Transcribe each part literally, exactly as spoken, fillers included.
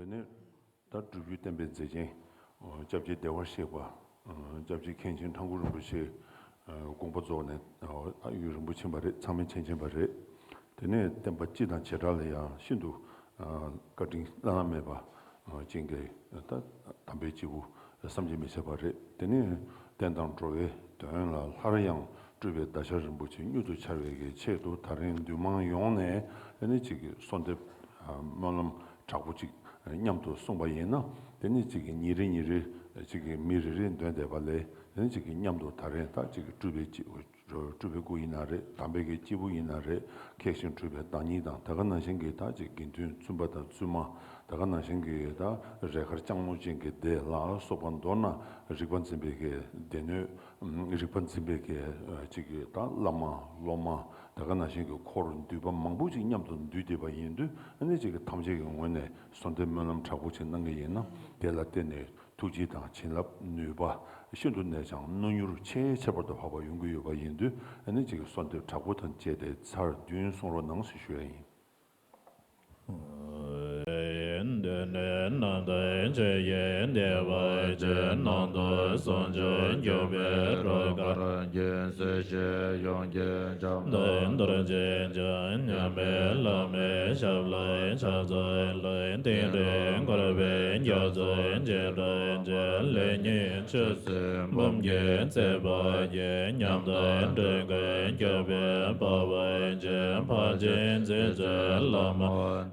དེ་ནས་ད་སྒྲུབ་བརྒྱུད་བསྟན་པའི་མཛེས་རྒྱན། སྐྱབས་རྗེ་བདེ་བར་གཤེགས་པ། སྐྱབས་རྗེ་མཁན་ཆེན་ཁྲ་འགུ་རིན་པོ་ཆེ། དགོངས་པ་རྫོགས་ནས་ཡུན་རིང་པོ་ཕྱིན་པ་རེད། ཚང་མས་མཁྱེན་མཁྱེན་པ་རེད། དེ་ནས་བསྟན་པ་སྤྱི་དང་བྱེ་བྲག་ལ་ཡང་ཤིན་ཏུ་བཀའ་དྲིན་བླ་ན་མེད་པ་ཅན་གྱི་ད་དམ་པའི་སྐྱེས་བུ་བསམ་གྱིས་མི་ཁྱབ་པ་རེད། དེ་ནས་བསྟན་དང་འགྲོ་བའི་དོན་ལ་སླར་ཡང་སྤྲུལ་པའི་བརྡ་ཤ་རིན་པོ་ཆེ་མྱུར་དུ་འཆར་བའི་གི་ཆེད་དུ་ད་རིང་འདུས་མང་ཡོངས་ནས་དེ་ནས་ཅིག་གི་གསོལ་འདེབས་སྨོན་ལམ་དྲག་པོ་ཅིག་མཉམ་དུ་གསུངས་པ་ཡིན་ན། དེ་ནས་ཅིག་གི་ཉིན་རེ་ཉིན་རེ་ཅིག་གི་མི་རེ་རེ་འདོན་བསྡད་པ་ལས། དེ་ནས་ཅིག་གི་མཉམ་དུ་ད་རིང་ད་ཅིག་གི་སྤྲུལ་པའི་སྐྱེས་སྤྲུལ་པའི་སྐུ་ཡིན་ན་རེད། དམ་པའི་གི་སྐྱེས་བུ་ཡིན་ན་རེད། ཁྱད་གཞན་སྤྲུལ་པའི་བདག་ཉིད་དང་། ད་ག་ནང་བཞིན་གྱི་ད་ཅིག་དགེ་འདུན་བཙུན་པ་དང་བཙུན་མ། ད་ག་ནང་བཞིན་གྱི་ད་རས་དཀར་ལྕང་མོ་ཅན་གྱི་སྡེ་ལ་སོགས་པ། མདོར་ན་རིག་པ་འཛིན་པའི་གི་སྡེ་སྣོད། རིག་པ་འཛིན་པའི་གི་ཅིག་གི་ད་བླ་མ་སློབ་མ། ད་ག་ནང་བཞིན་གྱི་འཁོར་འདུས་པ་མང་པོ་ཅིག་མཉམ་དུ་འདུས་བསྡད་པ་ཡིན་དུས། ཨ་ནི་ཅིག་གི་ཐམས་ཅད་ཀྱི་ངོས་ནས་གསོལ་འདེབས་སྨོན་ལམ་དྲག་པོ་ཅིག་གནང་གི་ཡིན་ན། དེ་ལ་བརྟེན་ནས་ཐུགས་རྗེ་དང་བྱིན་རླབས་ནུས་པ་ཤིན་ཏུ་ནས་ཀྱང་རྣོ་མྱུར་ཆེས་ཁྱད་པར་དུ་འཕགས་པ་ཡོང་གི་ཡོད་པ་ཡིན་དུས། ཨ་ནི་ཅིག་གསོལ་འདེབས་དྲག་པོ་དང་བཅས་ཏེ་ཚར་བདུན་གསུང་རོགས་གནང་ཞེས་ཞུ་ཡ་ཡིན། འདི་ནི་ནང་དོན་ཆོས་ཀྱི་བདེ་བ་ཅན། ནང་དུ་ཟུང་འཇུག་འཇུག་པའི་གྲོགས་དཀར། རྒྱལ་སྲས་ཞེས་ཡོངས་ཀྱི་ལྕམ་དང་། རྡོ་རྗེ་འཆང་མཉམ་མེད་བླ་མའི་ཞབས་ལ་ཕྱག་འཚལ་ལོ། དིང་རི་འཁོར་བའི་རྒྱ་མཚོ་འཇིགས་སྐྲག་ཅན། ལེགས་ཉེས་ཆོས་སྲིད་འབུམ་གྱིས་གཙེས་པ་ཡི། ཉམས་དང་སྤྲུལ་སྐུའི་སྐྱོབ་པའི་དཔའ་བོ་ཆེ། ཕར་ཕྱིན་འཛིན་མཛད་བླ་མ་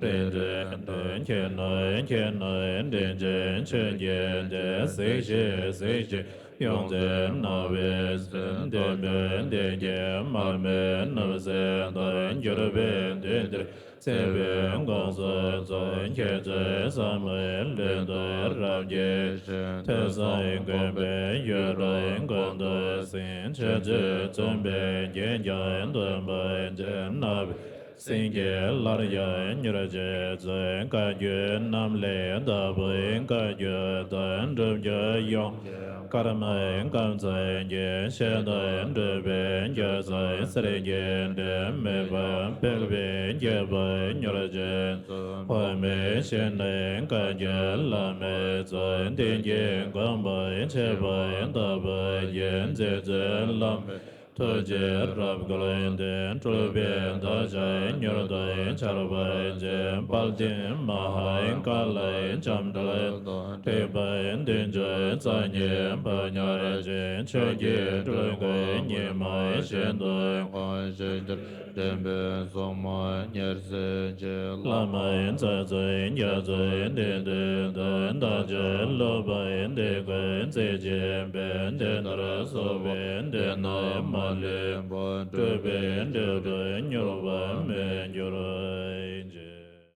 རིགས་དྲུག་མདུན། ཁྱེད་ནི་ཁྱེད་ནི་དྲིན་ཅན་ཆོས་ཀྱི་རྒྱལ། གཟིགས་ཤིག་གཟིགས་ཤིག་ཡོངས་འཛིན་རྣ་བའི་སྲིན། བདེན་པའི་བདེན་བཞིའི་མར་མེ་ནུབ་ཟིན་དང་། གྱུར་པའི་དུས་འདིར་བརྩེ་བའི་དགོངས་སུ་གསོལ། ཁྱེད་ཚོའི་བསམ་པའི་ལུས་འདི་རབ་རྒྱས་ཤིང་། ཐོས་བསམ་སྒོམ་པའི་ཡུན་རིང་ཀུན་ཏུ་ཟིན། ཆོས་ཚུལ་བཙུན་པའི་རྒྱན་ཀྱང་སྟོན་པར་བྱེད། རྣ་བའི་སྲིན་གྱིས་སླར་ཡང་མྱུར་བྱེད་ཚུལ། བཀའ་བརྒྱུད་རྣམས་ལས་བདག་པོའི་བཀའ་བརྒྱུད་དང་། སྒྲུབ་བརྒྱུད་ཡོངས་ཀྱི་དཀར་མའི་སྐམ་ཚང་གི། བཤད་དང་སྒྲུབ་པའི་རྒྱལ་མཚན་གསེར་གྱི་སྤྲིན། མེ་འབར་འཕེལ་བའི་རྒྱལ་པོ་མྱུར་བྱེད་ཚུལ། འཕགས་མའི་ཞལ་ནས་བཀའ་བརྒྱུད་བླ་མའི་ཚུལ། བསྟན་གྱི་དགོངས་པ་ཁྱད་པར་དག་པ་ཡི། མཛད་བརྒྱུད་བླ་མའི་ཐུགས་རྗེ་རབ་བསྐུལ་ཏེ། སྤྲུལ་པའི་བརྡ་ཤ་མྱུར་དུ་འཆར་བར་བྱེད། དཔལ་ལྡན་མ་ཧཱ་ཀཱ་ལའི་ལྕམ་དྲལ་དང་། ཐེག་པ་བདུན་ཅུ་རྩ་གཉིས་ཕ་ཉར་ཅིང་། ཆོས་ཀྱི་སྤྲུལ་སྐུ་ཉི་མ་བཞིན་དུ་ངོམས། ཞིང་གཏེར་འདྲེན་པའི་སྲུང་མ་ཉེར་སྲིད་ཅིང་། བླ་མའི་ཚུལ་འཛིན་རྒྱ་མཚོའི་གཏིང་དུ་འདུས། བདག་ཅག་སློབ་པའི་འདི་ཀུན་རྩེ་ཆེན་པས། འདི་ལྟར་གསོལ་བའི་འདི་ནི་མ་ལུས་པ། སྤྲུལ་པའི་འབྲས་བུ་མྱུར་བར་སྨིན་གྱུར་